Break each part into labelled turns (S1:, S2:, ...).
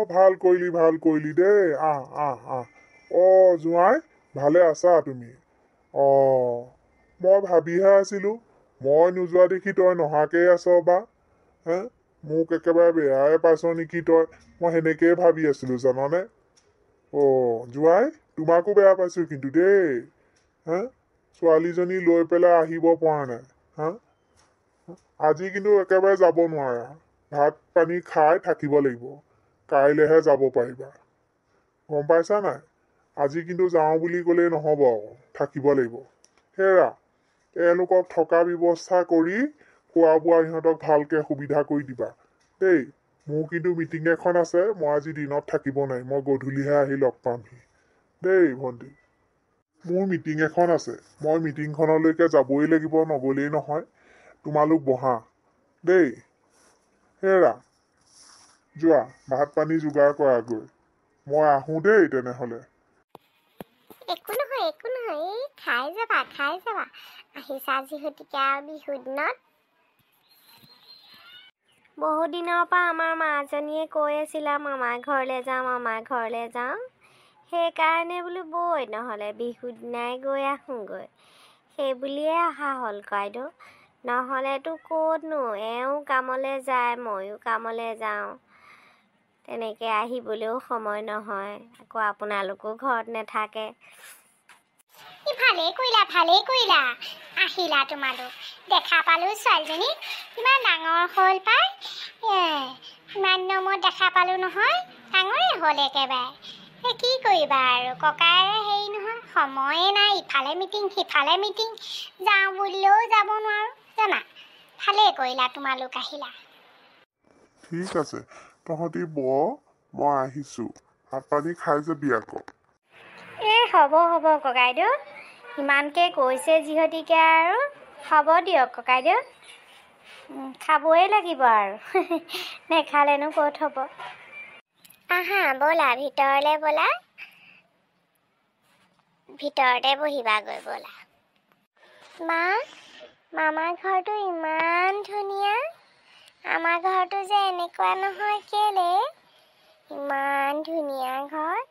S1: ভাল কৰিলি, ভাল কৰিলি দেই। আহ আহ আহ। অঁ জোঁৱাই, ভালে আছা তুমি? অঁ, মই ভাবিহে আছিলোঁ, মই নোযোৱা দেখি তই নহাকেই আছ বা হে, মোক একেবাৰে বেয়াই পাইছ নেকি তই? মই সেনেকেই ভাবি আছিলোঁ জাননে। অঁ জোঁৱাই, তোমাকো বেয়া পাইছোঁ কিন্তু দেই। হে, ছোৱালীজনী লৈ পেলাই আহিব পৰা নাই। হা, আজি কিন্তু একেবাৰে যাব নোৱাৰা, ভাত পানী খাই থাকিব লাগিব, কাইলৈহে যাব পাৰিবা, গম পাইছা নাই? আজি কিন্তু যাওঁ বুলি ক'লেই নহ'ব আকৌ, থাকিব লাগিব। হেৰা, এওঁলোকক থকা ব্যৱস্থা কৰি খোৱা বোৱা ইহঁতক ভালকৈ সুবিধা কৰি দিবা দেই। মোৰ কিন্তু মিটিং এখন আছে, মই আজি দিনত থাকিব নোৱাৰিম, মই গধূলিহে আহি লগ পামহি দেই ভণ্টি। মোৰ মিটিং এখন আছে, মই মিটিংখনলৈকে যাবই লাগিব, নগ'লেই নহয়। তোমালোক বহা দেই। হেৰা যোৱা, ভাত পানী যোগাৰ কৰাগৈ, মই আহোঁ দেই তেনেহ'লে।
S2: একো নহয়, একো নহয়, এই খাই যাবা, খাই যাবা, আহিছা যিহেতুকে আৰু বিহুৰ দিনত।
S3: বহুত দিনৰ পৰা আমাৰ মাজনীয়ে কৈ আছিলে মামাৰ ঘৰলৈ যাওঁ, মামাৰ ঘৰলৈ যাওঁ, সেইকাৰণে বোলো বৈ নহ'লে বিহু দিনাই গৈ আহোঁগৈ, সেই বুলিয়ে অহা হ'ল ককাইদেউ। নহ'লেতো ক'তনো, এওঁ কামলৈ যায়, ময়ো কামলৈ যাওঁ, তেনেকৈ আহিবলৈও সময় নহয়, আকৌ আপোনালোকো ঘৰত নাথাকে।
S2: ভালেই কৰিলা, ভালেই কৰিলা, আহিলা তোমালোক। দেখা পালোঁ ছোৱালীজনীক, ইমান ডাঙৰ হ'ল পাই, ইমান দিনৰ মূৰত দেখা পালোঁ নহয়, ডাঙৰেই হ'ল একেবাৰে। এই কি কৰিবা আৰু, ককায়েৰে হেৰি নহয়, সময়ে নাই, ইফালে মিটিং সিফালে মিটিং, যাওঁ বুলিলেও যাব নোৱাৰোঁ জানা। ভালেই কৰিলা তোমালোক আহিলা।
S1: ঠিক আছে, তহঁতি ব, মই আহিছোঁ, ভাত পানী খাই যাবি আকৌ।
S3: এই হ'ব হ'ব ককাইদেউ, ইমানকৈ কৈছে যিহেতুকে আৰু হ'ব দিয়ক ককাইদেউ, খাবই লাগিব আৰু, নেখালেনো ক'ত হ'ব।
S2: আহা ব'লা ভিতৰলৈ ব'লা, ভিতৰতে বহিবাগৈ ব'লা। মা, মামাৰ ঘৰটো ইমান ধুনীয়া, আমাৰ ঘৰটো যে এনেকুৱা নহয় কেলে, ইমান ধুনীয়া ঘৰ,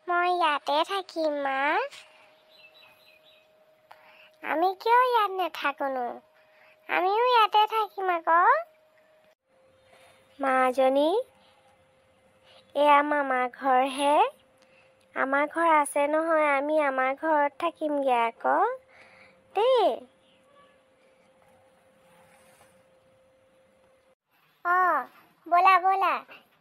S2: মই ইয়াতে থাকিম মা। আমি কিয় ইয়াত নাথাকোনো, আমিও ইয়াতে থাকিম আকৌ।
S3: মাজনী, এয়া মামাৰ ঘৰহে, আমাৰ ঘৰ আছে নহয়, আমি আমাৰ ঘৰত থাকিমগৈ আকৌ দেই।
S2: অঁ ব'লা ব'লা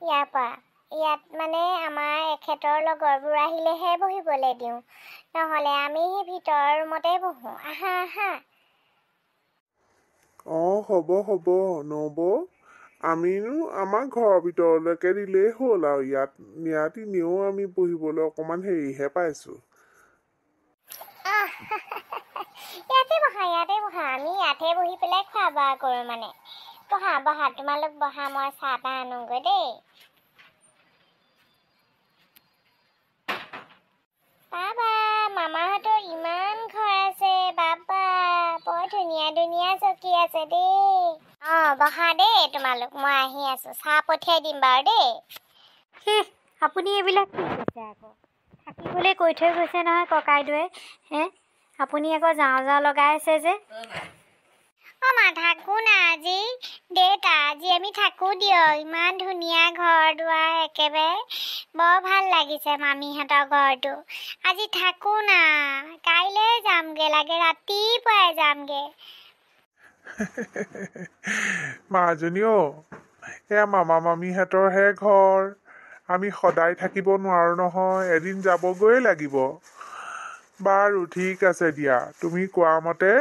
S2: ইয়াৰ পৰা, ইয়াত মানে আমাৰ এখেতৰ লগৰবোৰ আহিলেহে বহিবলৈ দিওঁ, নহ'লে আমি সেই ভিতৰৰ ৰুমতে বহোঁ। আহা আহা।
S1: অঁ হ'ব হ'ব নবৌ, আমিনো আমাৰ ঘৰৰ ভিতৰলৈকে দিলেই হ'ল আৰু, ইয়াত ইয়াত এনেও আমি বহিবলৈ অকণমান হেৰিহে পাইছোঁ।
S2: ইয়াতে বহা, ইয়াতে বহা, আমি ইয়াতে বহি পেলাই খোৱা বোৱা কৰোঁ মানে। বহা বহা, তোমালোক বহা, মই চাহ তাহ আনোগৈ দেই। বাবা, মামাহঁতৰ ইমান ঘৰ আছে বাবা, বৰ ধুনীয়া ধুনীয়া চকী আছে দেই। অঁ বহা দেই তোমালোক, মই আহি আছোঁ, চাহ পঠিয়াই দিম বাৰু দেই।
S3: শেষ, আপুনি এইবিলাক কি কৈছে আকৌ, থাকিবলৈ কৈ থৈ গৈছে নহয় ককাইদেৱে, হে আপুনি আকৌ যাওঁ যাওঁ লগাই আছে যে।
S2: অ মা, থাকোঁ না আজি, দেউতা আজি আমি থাকোঁ দিয়ক, ইমান ধুনীয়া ঘৰ দুৱাৰ, একেবাৰে বৰ ভাল লাগিছে মামীহঁতৰ ঘৰটো। আজি থাকোঁ না, কাইলৈ যামগৈ, লাগে ৰাতিপুৱাই যামগৈ।
S1: মাজনী অ, এয়া মামা মামীহঁতৰহে ঘৰ, আমি সদায় থাকিব নোৱাৰোঁ নহয়, এদিন যাবগৈয়ে লাগিব। বাৰু ঠিক আছে দিয়া, তুমি কোৱা মতে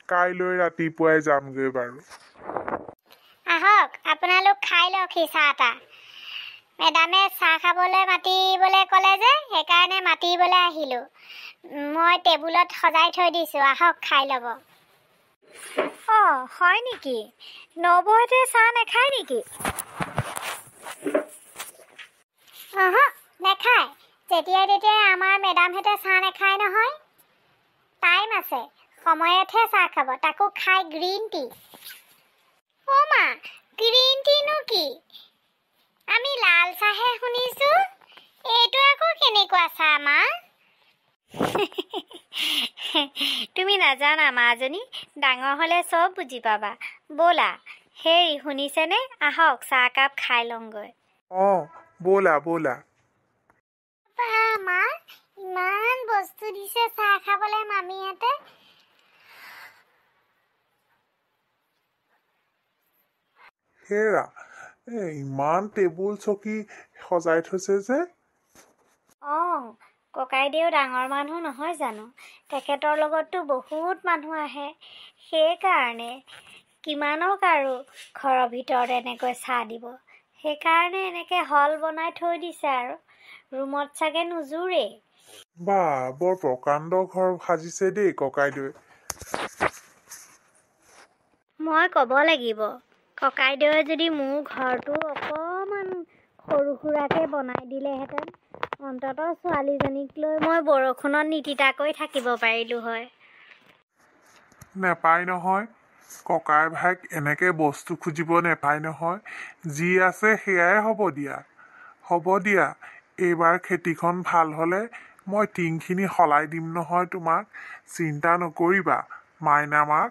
S1: কাইলৈ ৰাতিপুৱাই যামগৈ বাৰু।
S2: আহক আপোনালোক খাই লওকহি চাহ তাহ, মেডামে চাহ খাবলৈ মাতিবলৈ ক'লে যে, সেইকাৰণে মাতিবলৈ আহিলোঁ। মই টেবুলত সজাই থৈ দিছোঁ, আহক খাই ল'ব।
S3: অঁ হয় নেকি, নবৌহঁতে চাহ নাখায় নেকি?
S2: অহ নাখায়, যেতিয়াই তেতিয়াই আমাৰ মেডামহঁতে চাহ নাখায় নহয়, টাইম আছে, সময়তহে চাহ খাব, তাকো খাই গ্ৰীণ টি। অ' মা, গ্ৰীণ টিনো কি? আমি লাল চাহহে শুনিছোঁ।
S3: নাজানা মাজনী, ডাঙৰ হ'লে চব বুজি পাবা। ব'লা। হেৰি শুনিছেনে, আহক চাহকাপ খাই লওঁগৈ।
S1: অঁ, ব'লা ব'লা।
S2: মা, ইমান বস্তু দিছে চাহ খাবলৈ মামীহঁতে।
S1: হেৰা, এই ইমান টেবুল চকী সজাই থৈছে যে?
S3: অঁ, ককাইদেউ ডাঙৰ মানুহ নহয় জানো, তেখেতৰ লগততো বহুত মানুহ আহে, সেইকাৰণে কিমানক আৰু ঘৰৰ ভিতৰত এনেকৈ চাহ দিব, সেইকাৰণে এনেকৈ হল বনাই থৈ দিছে আৰু। ৰুমত চাগে নোজোৰেই।
S1: বা, বৰ প্ৰকাণ্ড ঘৰ সাজিছে দেই ককাইদেৱে।
S3: মই ক'ব লাগিব, ককাইদেৱে যদি মোৰ ঘৰটো অকণমান সৰু সুৰাকৈ বনাই দিলেহেঁতেন, অন্ততঃ ছোৱালীজনীক লৈ মই বৰষুণত নিতিতাকৈ থাকিব পাৰিলোঁ হয়।
S1: নেপায় নহয়, ককাই ভাইক এনেকৈ বস্তু খুজিব নেপায় নহয়। যি আছে সেয়াই হ'ব দিয়া। হ'ব দিয়া, এইবাৰ খেতিখন ভাল হ'লে মই টিংখিনি সলাই দিম নহয় তোমাক, চিন্তা নকৰিবা মাইনা মাক।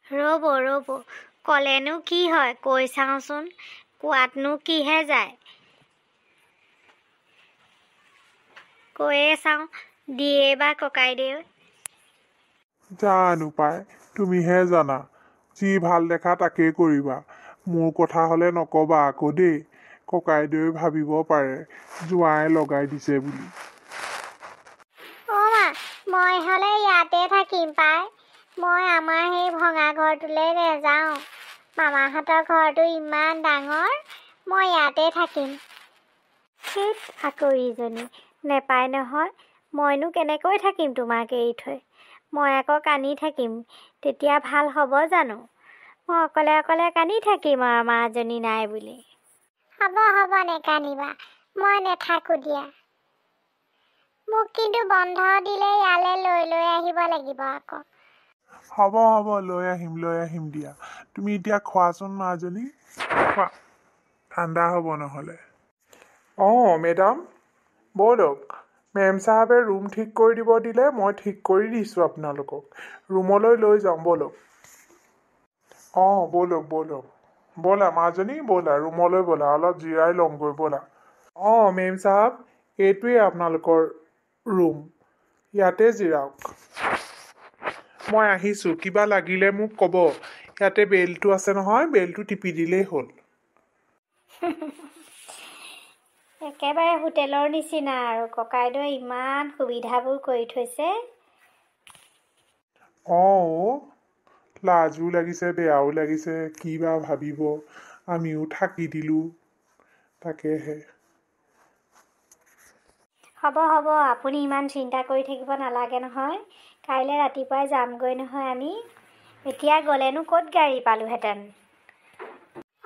S3: ৰ'ব ৰ'ব, ক'লেনো কি হয় কৈ চাওঁচোন, কোৱাতনো কিহে যায়, কৈয়ে চাওঁ দিয়ে বা ককাইদেউ।
S1: জানো পাই, তুমিহে জানা, যি ভাল দেখা তাকেই কৰিবা। মোৰ কথা হ'লে নক'বা আকৌ দেই, ককাইদেৱে ভাবিব পাৰে জোঁৱাই লগাই দিছে বুলি।
S2: অ' মা, মই হ'লে ইয়াতে থাকিম পাই। মই আমাৰ সেই ভঙা ঘৰটোলৈ নাযাওঁ। মামাহঁতৰ ঘৰটো ইমান ডাঙৰ, মই ইয়াতে থাকিম।
S3: ধেৎ আকৰীজনী, নেপায় নহয়, মইনো কেনেকৈ থাকিম তোমাক এৰি থৈ? মই আকৌ কান্দি থাকিম, তেতিয়া ভাল হ'ব জানো? মই অকলে অকলে কান্দি থাকিম আৰু মাজনী নাই বুলি।
S2: হ'ব হ'ব, নেকান্দিবা, মই নেথাকোঁ দিয়া। মোক কিন্তু বন্ধ দিলে ইয়ালৈ লৈ লৈ আহিব লাগিব আকৌ।
S1: হ'ব হ'ব, লৈ আহিম লৈ আহিম দিয়া। তুমি এতিয়া খোৱাচোন মাজনী, খোৱা, ঠাণ্ডা হ'ব নহ'লে। অঁ মেডাম, ব'লক। মেম চাহাবে ৰুম ঠিক কৰি দিব দিলে, মই ঠিক কৰি দিছোঁ আপোনালোকক। ৰুমলৈ লৈ যাওঁ ব'লক। অঁ ব'লক ব'লক, ব'লা মাজনী ব'লা, ৰুমলৈ ব'লা, অলপ জিৰাই লওঁগৈ ব'লা। অঁ মেম চাহাব, এইটোৱেই আপোনালোকৰ ৰুম, ইয়াতে জিৰাওক। মই আহিছোঁ, কিবা লাগিলে মোক ক'ব। ইয়াতে বেলটো আছে নহয়, বেলটো টিপি দিলেই হ'ল।
S3: একেবাৰে হোটেলৰ নিচিনা আৰু, ককাইদেৱে ইমান সুবিধাবোৰ কৰি থৈছে।
S1: অঁ, লাজো লাগিছে, বেয়াও লাগিছে, কি বা ভাবিব, আমিও থাকি দিলোঁ। তাকেহে।
S3: হ'ব হ'ব, আপুনি ইমান চিন্তা কৰি থাকিব নালাগে নহয়, কাইলৈ ৰাতিপুৱাই যামগৈ নহয় আমি। এতিয়া গ'লেনো ক'ত গাড়ী পালোহেঁতেন।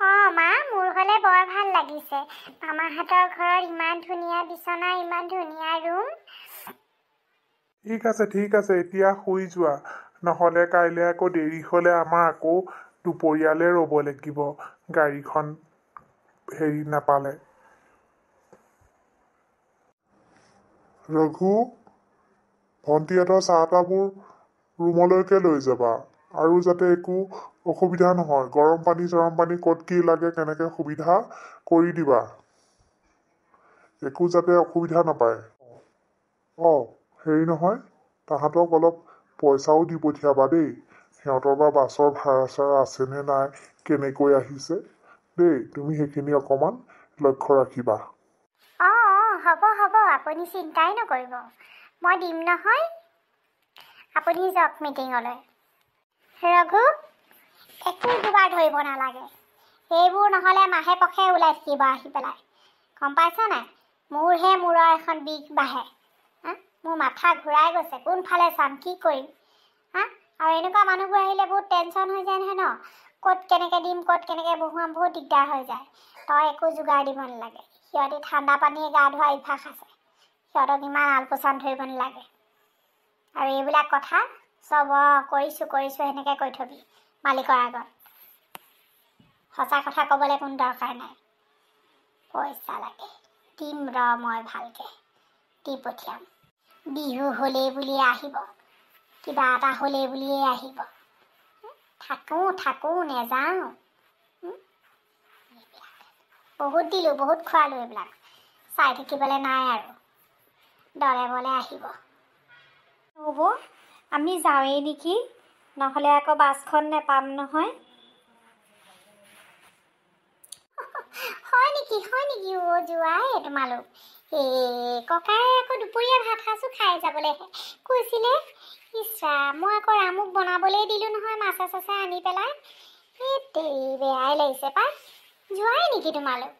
S2: অঁ মা, মোৰ হ'লে বৰ ভাল লাগিছে। মামাহঁতৰ ঘৰত ইমান ধুনীয়া বিচনা, ইমান ধুনীয়া ৰুম।
S1: ঠিক আছে ঠিক আছে, এতিয়া শুই যোৱা, নহ'লে কাইলৈ আকৌ দেৰি হ'লে আমাৰ আকৌ দুপৰীয়ালৈ ৰ'ব লাগিব গাড়ীখন হেৰি নাপালে। ৰঘু, ভণ্টিহঁতৰ চাহ তাহবোৰ ৰুমলৈকে লৈ যাবা, আৰু যাতে একো অসুবিধা নহয়, গৰম পানী চৰম পানী ক'ত কি লাগে কেনেকৈ সুবিধা কৰি দিবা, একো যাতে অসুবিধা নাপায়। অঁ হেৰি নহয়, তাহাঁতক অলপ পইচাও দি পঠিয়াবা দেই, সিহঁতৰ বা বাছৰ ভাড়া চাড়া আছেনে নাই, কেনেকৈ আহিছে দেই, তুমি সেইখিনি অকণমান লক্ষ্য ৰাখিবা।
S2: অঁ অঁ, হ'ব হ'ব, আপুনি চিন্তাই নকৰিব, মই দিম নহয়। আপুনি যাওক মিটিঙলৈ। ৰঘু, একো যোগাৰ ধৰিব নালাগে, এইবোৰ নহ'লে মাহে পখে ওলাই থাকিব আহি পেলাই, গম পাইছ নাই? মোৰহে মূৰৰ এখন বিষ বাঢ়ে, মোৰ মাথা ঘূৰাই গৈছে, কোনফালে চাম কি কৰিম। হা, আৰু এনেকুৱা মানুহবোৰ আহিলে বহুত টেনশ্যন হৈ যায় নহয় ন, ক'ত কেনেকৈ দিম, ক'ত কেনেকৈ বহুৱাম, বহুত দিগদাৰ হৈ যায়। তই একো যোগাৰ দিব নালাগে, সিহঁতি ঠাণ্ডা পানীয়ে গা ধোৱা অভ্যাস আছে, সিহঁতক ইমান আলপৈচান ধৰিব নালাগে। আৰু এইবিলাক কথা চব কৰিছোঁ কৰিছোঁ সেনেকৈ কৈ থবি মালিকৰ আগত, সঁচা কথা ক'বলৈ কোনো দৰকাৰ নাই। পইচা লাগে, দিম ৰ মই ভালকৈ দি পঠিয়াম। বিহু হ'লেই বুলিয়ে আহিব, কিবা এটা হ'লেই বুলিয়ে আহিব। থাকোঁ থাকোঁ নেযাওঁ। বহুত দিলোঁ, বহুত খোৱালোঁ, এইবিলাক চাই থাকিবলৈ নাই আৰু, দলে বলে আহিব।
S3: হ'ব, আমি যাওঁৱেই নেকি, নহ'লে আকৌ বাছখন নেপাম নহয়।
S2: হয় নেকি? হয় নেকি? অ' যোৱাই তোমালোক। এই ককাই আকৌ দুপৰীয়া ভাত সাজো খাই যাবলৈহে কৈছিলে। ইচ্ছা, মই আকৌ ৰামুক বনাবলৈ দিলোঁ নহয় মাছে চাছে আনি পেলাই। এই তেৰি, বেয়াই লাগিছে পাই। যোৱাই নেকি তোমালোক?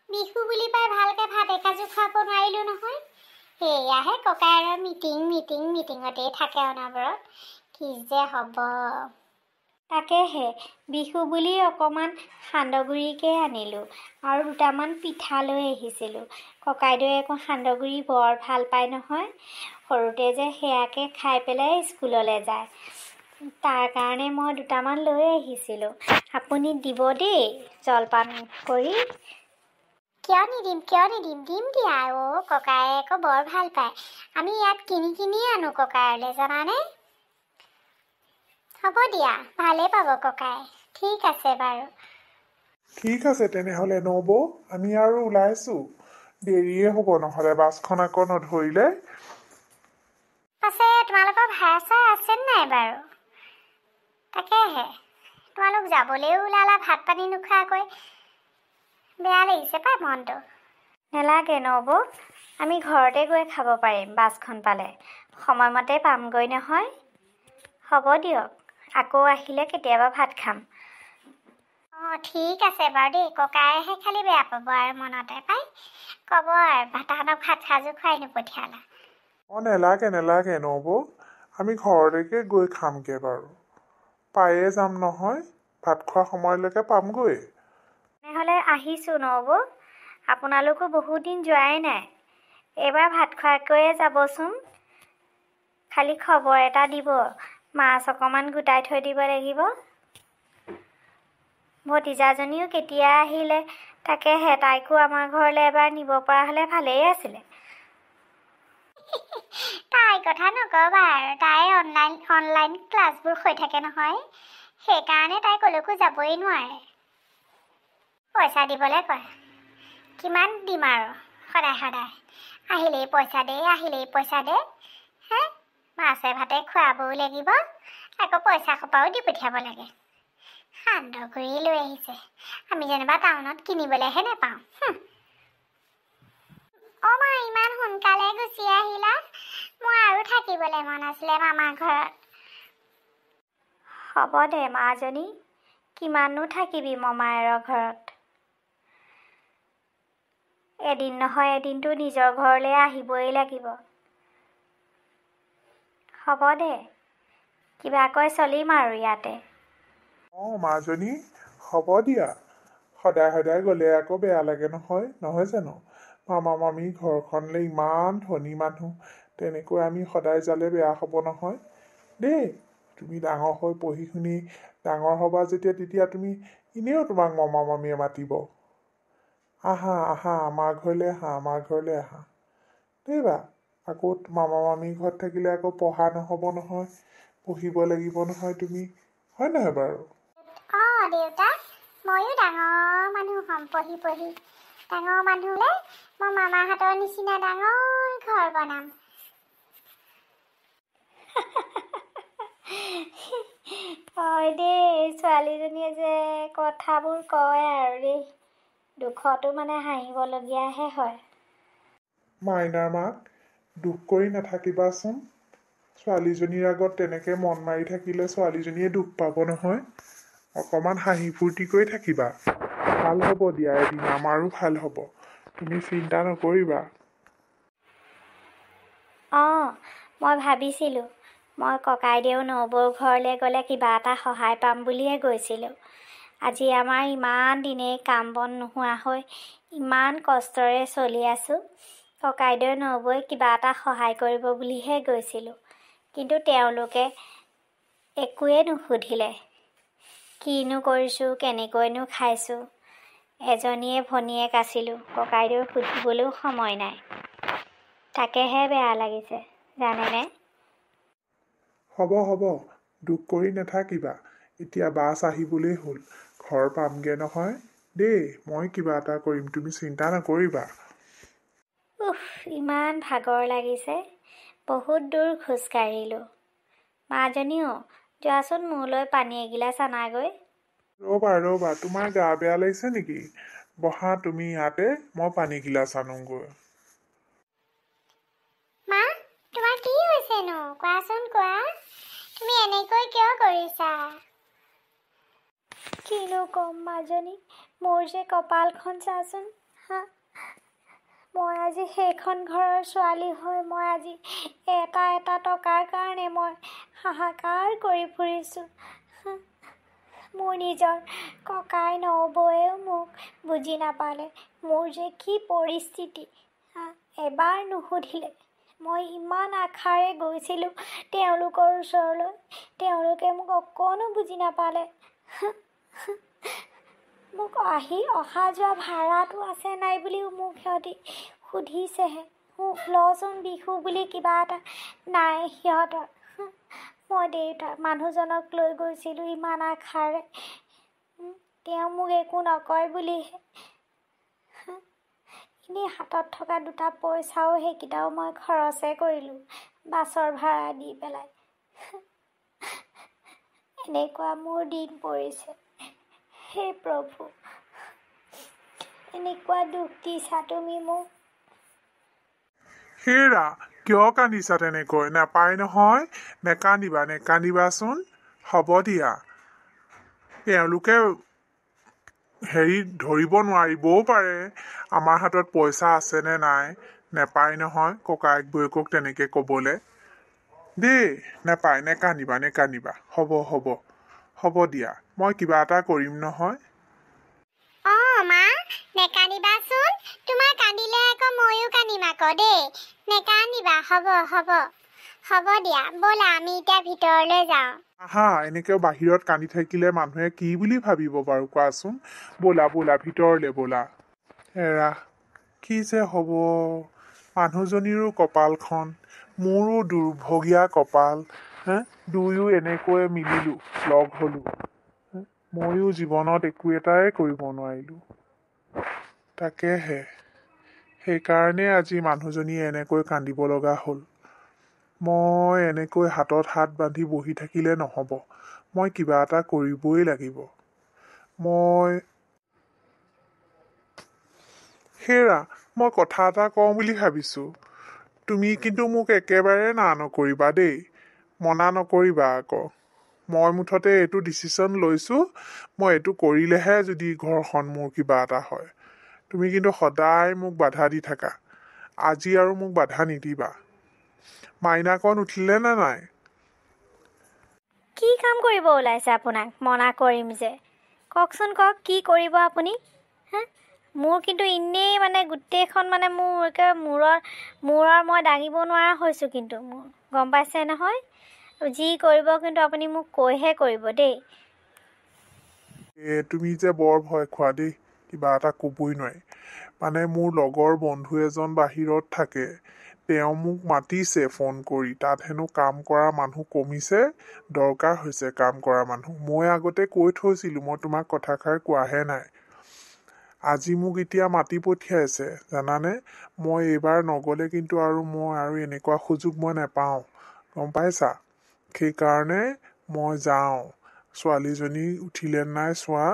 S2: বিহু বুলি পাই ভালকৈ ভাত এসাঁজো খুৱাব নোৱাৰিলোঁ নহয়। সেয়াহে ককাই আৰু মিটিং মিটিং মিটিঙতেই থাকে অনবৰত, কি যে হ'ব।
S3: তাকেহে, বিহু বুলি অকণমান সান্দহগুড়িকে আনিলোঁ আৰু দুটামান পিঠা লৈ আহিছিলোঁ। ককাইদেৱে আকৌ সান্দহগুড়ি বৰ ভাল পায় নহয়, সৰুতে যে সেয়াকে খাই পেলাই স্কুললৈ যায়। তাৰ কাৰণে মই দুটামান লৈ আহিছিলোঁ। আপুনি দিব দেই জলপান কৰি।
S2: কিয় নিদিম, কিয় নিদিম, দিম দিয়া। অ' ককায়ে আকৌ বৰ ভাল পায়। আমি ইয়াত কিনি কিনিয়ে আনো ককায়লৈ, জানানে? হ'ব দিয়া, ভালেই পাব ককাই। ঠিক আছে বাৰু।
S1: ঠিক আছে তেনেহ'লে নবৌ, আমি আৰু ওলাইছোঁ, দেৰিয়ে হ'ব নহ'লে বাছখন আকৌ নধৰিলে।
S2: পাছে তোমালোকৰ ভাড়া চাড়া আছে নাই বাৰু? তাকেহে, তোমালোক যাবলৈও ওলালা ভাত পানী নোখোৱাকৈ, বেয়া লাগিছে পাই মনটো।
S3: নেলাগে নবৌ, আমি ঘৰতে গৈ খাব পাৰিম বাছখন পালে। সময়মতে পামগৈ নহয়। হ'ব দিয়ক, আকৌ আহিলে কেতিয়াবা ভাত খাম।
S2: অঁ ঠিক আছে বাৰু দেই। ককাইহে খালি বেয়া পাব আৰু মনতে পাই, ক'ব আৰু তাহাঁতক ভাত সাজো খুৱাই নপঠিয়ালা।
S1: অঁ নেলাগে নেলাগে নবৌ, আমি ঘৰলৈকে গৈ খামগৈ বাৰু, পায়ে যাম নহয়, ভাত খোৱা সময়লৈকে পামগৈ।
S3: তেনেহ'লে আহিছোঁ নবৌ, আপোনালোকো বহুত দিন যোৱাই নাই, এইবাৰ ভাত খোৱাকৈয়ে যাবচোন। খালি খবৰ এটা দিব, মাছ অকণমান গোটাই থৈ দিব লাগিব। ভতিজাজনীও কেতিয়া আহিলে তাকেহে, তাইকো আমাৰ ঘৰলৈ এবাৰ নিব পৰা হ'লে ভালেই আছিলে।
S2: তাইৰ কথা নক'বা আৰু, তাই অনলাইন ক্লাছবোৰ হৈ থাকে নহয়, সেইকাৰণে তাই ক'লৈকো যাবই নোৱাৰে। পইচা দিবলৈ কয়, কিমান দিম আৰু সদায় সদায়, আহিলেই পইচা দে, আহিলেই পইচা দে। হে, মাছে ভাতে খুৱাবও লাগিব, আকৌ পইচা সোপাও দি পঠিয়াব লাগে। সান্দহগুড়ি লৈ আহিছে, আমি যেনিবা টাউনত কিনিবলৈহে নাপাওঁ। অ' মা, ইমান সোনকালে গুচি আহিলা? মোৰ আৰু থাকিবলৈ মন আছিলে মামা ঘৰত।
S3: হ'ব দে মাজনী, কিমাননো থাকিবি মমায়েৰৰ ঘৰত, এদিন নহয় এদিনতো নিজৰ ঘৰলৈ আহিবই লাগিব। হ'ব দে, কিবাকৈ চলিম আৰু ইয়াতে।
S1: অঁ মাজনী, হ'ব দিয়া, সদায় সদায় গ'লে আকৌ বেয়া লাগে নহয়, নহয় জানো? মামা মামী ঘৰখনলৈ ইমান ধনী মানুহ, তেনেকৈ আমি সদায় যালে বেয়া হ'ব নহয় দেই। তুমি ডাঙৰ হৈ পঢ়ি শুনি ডাঙৰ হ'বা যেতিয়া, তেতিয়া তুমি এনেও তোমাক মামা মামীয়ে মাতিব, আহা আহা আমাৰ ঘৰলৈ আহা, আমাৰ ঘৰলৈ আহা দেই বা। আকৌ মামা মামীৰ ঘৰত থাকিলে আকৌ পঢ়া নহ'ব নহয়, পঢ়িব লাগিব নহয় তুমি, হয় নহয় বাৰু?
S2: অঁ দেউতা, ময়ো ডাঙৰ মানুহ হ'ম পঢ়ি পঢ়ি। ডাঙৰ মানুহ হ'লে মই মামাহঁতৰ নিচিনা ডাঙৰ ঘৰ বনাম।
S3: হয় দেই, ছোৱালীজনীয়ে যে কথাবোৰ কয় আৰু দেই, দুখতো মানে হাঁহিবলগীয়াহে হয়।
S1: মাইনাৰ মাক, দুখ কৰি নাথাকিবাচোন, ছোৱালীজনীৰ আগত তেনেকৈ মন মাৰি থাকিলে ছোৱালীজনীয়ে দুখ পাব নহয়। অকণমান হাঁহি ফূৰ্তি কৰি থাকিবা, ভাল হ'ব দিয়া, এদিন আমাৰো ভাল হ'ব, তুমি চিন্তা নকৰিবা।
S3: অঁ, মই ভাবিছিলোঁ মই ককাইদেউ নবৌৰ ঘৰলৈ গ'লে কিবা এটা সহায় পাম বুলিয়ে গৈছিলোঁ। আজি আমাৰ ইমান দিনেই কাম বন নোহোৱা হৈ ইমান কষ্টৰে চলি আছোঁ, ককাইদেউ নবৌৱে কিবা এটা সহায় কৰিব বুলিহে গৈছিলোঁ, কিন্তু তেওঁলোকে একোৱেই নুসুধিলে, কিনো কৰিছোঁ, কেনেকৈনো খাইছোঁ। এজনীয়ে ভনীয়েক আছিলোঁ, ককাইদেউৰ সুধিবলৈও সময় নাই, তাকেহে বেয়া লাগিছে। জানেনে?
S1: হ'ব হ'ব, দুখ কৰি নাথাকিবা। এতিয়া বাছ আহিবলৈ হ'ল, ঘৰ পামগৈ নহয় দেই। মই কিবা এটা কৰিম, তুমি চিন্তা নকৰিবা।
S3: উফ, ইমান ভাগৰ লাগিছে, বহুত দূৰ খোজকাঢ়িলোঁ। মাজনীও যোৱাচোন মোলৈ পানী এগিলাচ আনাগৈ।
S1: ৰ'বা ৰ'বা, তোমাৰ গা বেয়া লাগিছে নেকি? বহা তুমি ইয়াতে, মই পানী গিলাচ আনোগৈ।
S2: মা, তোমাৰ কি হৈছেনো? কোৱাচোন কোৱা, তুমি এনেকৈ কিয় কৰিছা?
S3: কিনো ক'ম মাজনী, মোৰ যে কপালখন চাচোন। হা, মই আজি সেইখন ঘৰৰ ছোৱালী হৈ মই আজি এটা এটা টকাৰ কাৰণে মই হাহাকাৰ কৰি ফুৰিছোঁ। মোৰ নিজৰ ককাই নবৌৱেও মোক বুজি নাপালে, মোৰ যে কি পৰিস্থিতি এবাৰ নুসুধিলে। মই ইমান আশাৰে গৈছিলোঁ তেওঁলোকৰ ওচৰলৈ, তেওঁলোকে মোক অকণো বুজি নাপালে। মোক আহি অহা যোৱা ভাড়াটো আছে নাই বুলিও মোক সিহঁতি সুধিছেহে। লচোন বিহু বুলি কিবা এটা নাই সিহঁতৰ। মই দেউতা মানুহজনক লৈ গৈছিলোঁ ইমান আশাৰে, তেওঁ মোক একো নকয় বুলিহে। এনেই হাতত থকা দুটা পইচাও সেইকেইটাও মই খৰচে কৰিলোঁ বাছৰ ভাড়া দি পেলাই। এনেকুৱা মোৰ দিন পৰিছে। হে প্ৰভু, এনেকুৱা দুখ দিছা তুমি মোক।
S1: হেৰা, কিয় কান্দিছা তেনেকৈ? নাপায় নহয়, নেকান্দিবা নেকান্দিবাচোন। হ'ব দিয়া, তেওঁলোকে হেৰি ধৰিব নোৱাৰিবও পাৰে আমাৰ হাতত পইচা আছেনে নাই। নেপায় নহয় ককায়েক বৌয়েকক তেনেকৈ ক'বলৈ দেই। নেপায়, নেকান্দিবা নেকান্দিবা। হ'ব হ'ব হ'ব দিয়া, মই কিবা এটা কৰিম নহয়।
S2: অঁ মা, নেকান্দিবাচোন, তোমাৰ কান্দিলে আকৌ ময়ো কান্দিম আকৌ দেই। নেকান্দিবা, হ'ব হ'ব হ'ব দিয়া। ব'লা আমি এতিয়া ভিতৰলৈ যাওঁ।
S1: আহা, এনেকৈ বাহিৰত কান্দি থাকিলে মানুহে কি বুলি ভাবিব বাৰু কোৱাচোন? ব'লা ব'লা ভিতৰলৈ ব'লা। এৰা, কি যে হ'ব, মানুহজনীৰো কপালখন, মোৰো দুৰ্ভগীয়া কপাল। হে, দুয়ো এনেকৈ মিলিলোঁ, লগ হ'লোঁ, ময়ো জীৱনত একো এটাই কৰিব নোৱাৰিলোঁ। তাকেহে, সেইকাৰণে আজি মানুহজনীয়ে এনেকৈ কান্দিব লগা হ'ল। মই এনেকৈ হাতত হাত বান্ধি বহি থাকিলে নহ'ব, মই কিবা এটা কৰিবই লাগিব। মই হেৰা, মই কথা এটা কওঁ বুলি ভাবিছোঁ, তুমি কিন্তু মোক একেবাৰে না নকৰিবা দেই, মনা নকৰিবা আকৌ। মই মুঠতে এইটো ডিচিশ্যন লৈছোঁ, মই এইটো কৰিলেহে যদি ঘৰখন মোৰ কিবা এটা হয়। তুমি কিন্তু সদায় মোক বাধা দি থাকা, আজি আৰু মোক বাধা নিদিবা। মাইনাকণ উঠিলে নে নাই?
S3: কি কাম কৰিব ওলাইছে আপোনাক মনা কৰিম যে? কওকচোন কওক, কি কৰিব আপুনি? হা, মোৰ কিন্তু এনেই মানে গোটেইখন মানে মোৰ একে মূৰৰ মূৰৰ মই দাঙিব নোৱাৰা হৈছোঁ কিন্তু মোৰ, গম পাইছে নহয়? যি কৰিব কিন্তু আপুনি মোক কৈহে কৰিব দেই।
S1: তুমি যে বৰ ভয় খোৱা দেই, কিবা এটা ক'বই নোৱাৰি। মানে মোৰ লগৰ বন্ধু এজন বাহিৰত থাকে, তেওঁ মোক মাতিছে ফোন কৰি, তাত হেনো কাম কৰা মানুহ কমিছে, দৰকাৰ হৈছে কাম কৰা মানুহ। মই আগতে কৈ থৈছিলোঁ, মই তোমাক কথাষাৰ কোৱাহে নাই। আজি মোক এতিয়া মাতি পঠিয়াইছে জানানে? মই এইবাৰ নগ'লে কিন্তু আৰু মই আৰু এনেকুৱা সুযোগ মই নাপাওঁ, গম পাইছা? সেইকাৰণে মই যাওঁ। ছোৱালীজনী উঠিলে নাই চোৱা,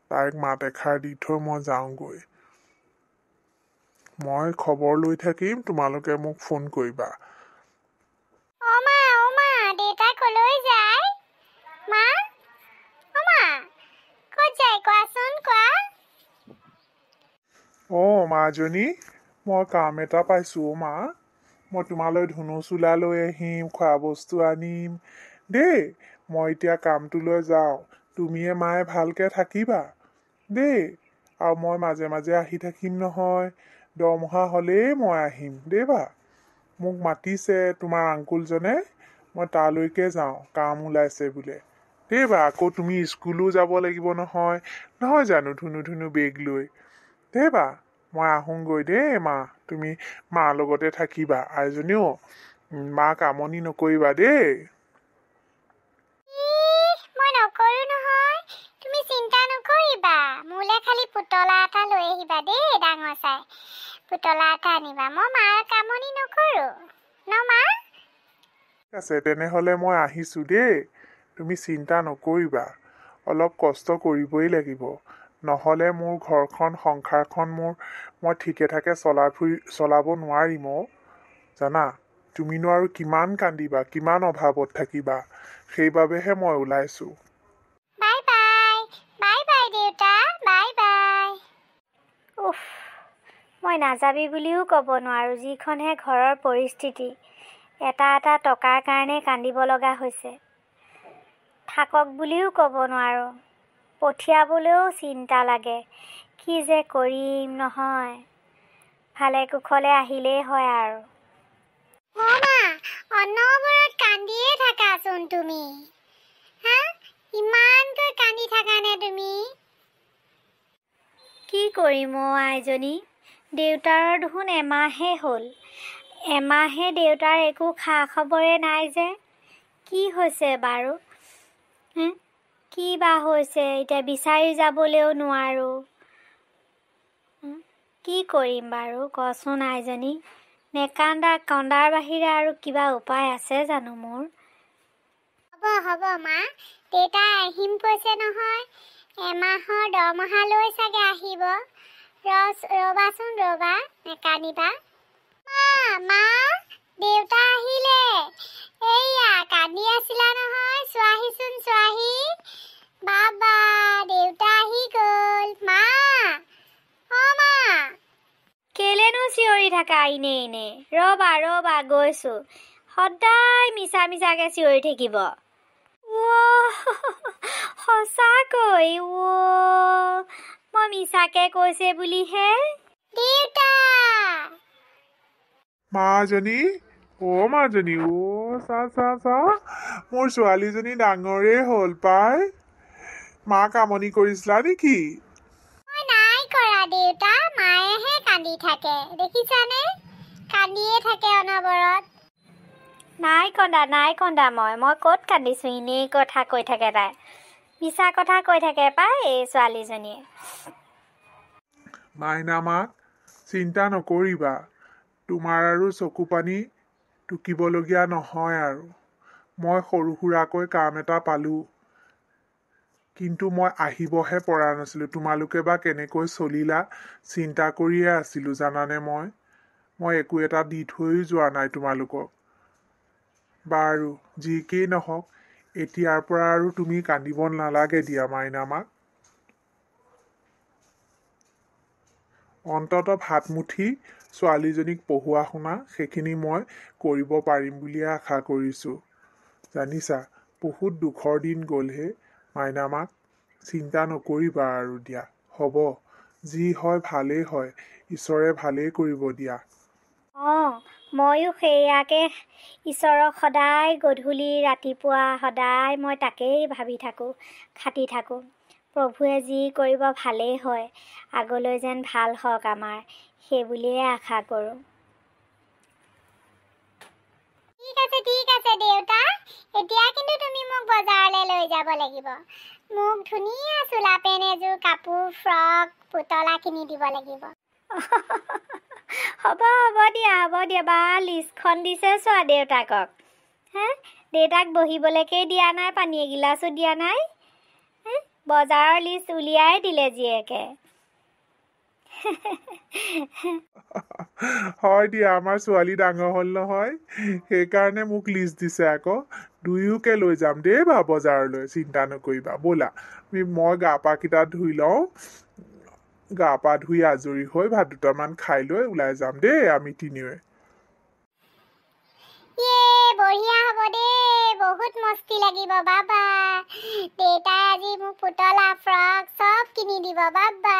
S1: তাইক মাত এষাৰ দি থৈ মই যাওঁগৈ। মই খবৰ লৈ থাকিম, তোমালোকে মোক ফোন কৰিবা।
S2: অ' মা, অ' মা, দেউতা কলৈ যায়? মা, অ' মা, ক'ত যায় কোৱাচোন কোৱা।
S1: অঁ মাজনী, মই কাম এটা পাইছোঁ অ' মা। মই তোমালৈ ধুনু চোলা লৈ আহিম, খোৱা বস্তু আনিম দেই। মই এতিয়া কামটোলৈ যাওঁ, তুমিয়ে মায়ে ভালকৈ থাকিবা দেই। আৰু মই মাজে মাজে আহি থাকিম নহয়, দৰমহা হ'লেই মই আহিম দেই বা। মোক মাতিছে তোমাৰ আংকুলজনে, মই তালৈকে যাওঁ, কাম ওলাইছে বোলে দেই বা। আকৌ তুমি স্কুলো যাব লাগিব নহয়, নহয় জানো? ধুনু ধুনু বেগ লৈ দেই বা। মই আহোঁগৈ দেই মা, তুমি মাৰ লগতে থাকিবা। আইজনীও মাক আমনি নকৰিবা দেই।
S2: মই নকৰোঁ নহয়, তুমি চিন্তা নকৰিবা। মোলৈ খালি পুতলা এটা লৈ আহিবা দেই, ডাঙৰ চাই পুতলা এটা আনিবা। মই মাক আমনি নকৰোঁ ন মা?
S1: ঠিক আছে, তেনেহ'লে মই আহিছোঁ দেই। তুমি চিন্তা নকৰিবা, অলপ কষ্ট কৰিবই লাগিব, নহ'লে মোৰ ঘৰখন সংসাৰখন মোৰ মই ঠিকে ঠাকে চলাব নোৱাৰিম অ'। জানা, তুমিনো আৰু কিমান কান্দিবা, কিমান অভাৱত থাকিবা, সেইবাবেহে মই ওলাইছোঁ।
S2: বাই বাই, বাই বাই দেউতা, বাই বাই।
S3: উফ, মই নাযাবি বুলিও ক'ব নোৱাৰোঁ, যিখনহে ঘৰৰ পৰিস্থিতি, এটা এটা টকাৰ কাৰণে কান্দিব লগা হৈছে। থাকক বুলিও ক'ব নোৱাৰোঁ, পঠিয়াবলৈও চিন্তা লাগে। কি যে কৰিম নহয়, ভালে কুশলে আহিলেই হয় আৰু।
S2: অ' মা, অনবৰত কান্দিয়ে থাকাচোন তুমি। হা, ইমানকৈ কান্দি থাকানে তুমি?
S3: কি কৰিম অ' আইজনী, দেউতাৰ দেখোন এমাহে হ'ল, এমাহে দেউতাৰ একো খা খবৰে নাই যে। কি হৈছে বাৰু, কি বা হৈছে এতিয়া, বিচাৰি যাবলৈও নোৱাৰোঁ। কি কৰিম বাৰু কচোন আইজনী? নেকান্দা কন্দাৰ বাহিৰে আৰু কিবা উপায় আছে জানো মোৰ?
S2: হ'ব হ'ব মা, দেউতাই আহিম কৈছে নহয়, এমাহৰ দৰমহা লৈ চাগে আহিব। ৰ'বাচোন ৰ'বা, নেকান্দিবা। মা, মা, দেউতা আহিলে। এইয়া কান্দি আছিলা নহয়, চোৱাহিচোন চোৱাহি। বাবা, দেউতা আহি গ'ল। মা, অ' মা।
S3: কেলেনো চিঞৰি থাকা এনেই এনেই? ৰ'বা ৰ'বা গৈছোঁ। সদায় মিছা মিছাকৈ চিঞৰি থাকিব। সঁচাকৈ অ', মই মিছাকৈ কৈছে বুলিহে।
S2: দেউতা।
S1: মাজনী, অ' মাজনী, অ' চা চা চা, মোৰ ছোৱালীজনী ডাঙৰেই হ'ল পাই। মাক আমনি কৰিছিলা নেকি?
S2: মই নাই কৰা দেউতা, মায়েহে কান্দি থাকে, দেখিছানে? কান্দিয়ে থাকে অনবৰত।
S3: নাই কন্দা, নাই কন্দা, মই ক'ত কান্দিছোঁ? এনেই কথা কৈ থাকে তাই, মিছা কথা কৈ থাকে পাই এই ছোৱালীজনীয়ে।
S1: মাইনা মাক চিন্তা নকৰিবা, তোমাৰ আৰু চকু পানী টুকিবলগীয়া নহয় আৰু। মই সৰু সুৰাকৈ কাম এটা পালোঁ, কিন্তু মই আহিবহে পৰা নাছিলোঁ। তোমালোকে বা কেনেকৈ চলিলা চিন্তা কৰিয়ে আছিলোঁ জানানে। মই একো এটা দি থৈও যোৱা নাই তোমালোকক। বাৰু যি কি নহওক, এতিয়াৰ পৰা আৰু তুমি কান্দিব নালাগে দিয়া মাইনা মাক। অন্ততঃ ভাতমুঠি ছোৱালীজনীক পঢ়োৱা শুনা সেইখিনি মই কৰিব পাৰিম বুলিয়ে আশা কৰিছোঁ। জানিছা, বহুত দুখৰ দিন গ'লহে মাইনা মাক। চিন্তা নকৰিবা আৰু দিয়া, হ'ব, যি হয় ভালেই হয়, ঈশ্বৰে ভালেই কৰিব দিয়া।
S3: অঁ, ময়ো সেয়াকে ঈশ্বৰক সদায় গধূলি ৰাতিপুৱা সদায় মই তাকেই ভাবি থাকোঁ, খাটি থাকোঁ। প্ৰভুৱে যি কৰিব ভালেই হয়, আগলৈ যেন ভাল হওক আমাৰ, সেই বুলিয়ে আশা কৰোঁ।
S2: ঠিক আছে, ঠিক আছে দেউতা, এতিয়া কিন্তু তুমি মোক বজাৰলৈ লৈ যাব লাগিব। মোক ধুনীয়া চোলা পেণ্ট এযোৰ, কাপোৰ, ফ্ৰক, পুতলা কিনি দিব লাগিব।
S3: হ'ব হ'ব দিয়া, হ'ব দিয়া। বা লিষ্টখন দিছে চোৱা দেউতাকক। হে, দেউতাক বহিবলৈকে দিয়া নাই, পানী এগিলাচো দিয়া নাই। হে, বজাৰৰ লিষ্ট উলিয়াই দিলে জীয়েকে।
S1: হয় দিয়া, আমাৰ ছোৱালী ডাঙৰ হ'ল নহয়, সেইকাৰণে মোক লিষ্ট দিছে আকৌ। দুয়োকে লৈ যাম দেই বা বজাৰলৈ, চিন্তা নকৰিবা। ব'লা, মই গা পা কেইটা ধুই লওঁ, গা পা ধুই আজৰি হৈ ভাত দুটামান খাই লৈ ওলাই যাম দেই আমি তিনিওৱে।
S2: ইয়ে বঢ়িয়া হ'ব দেই, বহুত মস্তি লাগিব বাবা। দেউতাই আজি মোক পুতলা, ফ্ৰক চব কিনি দিব বাবা।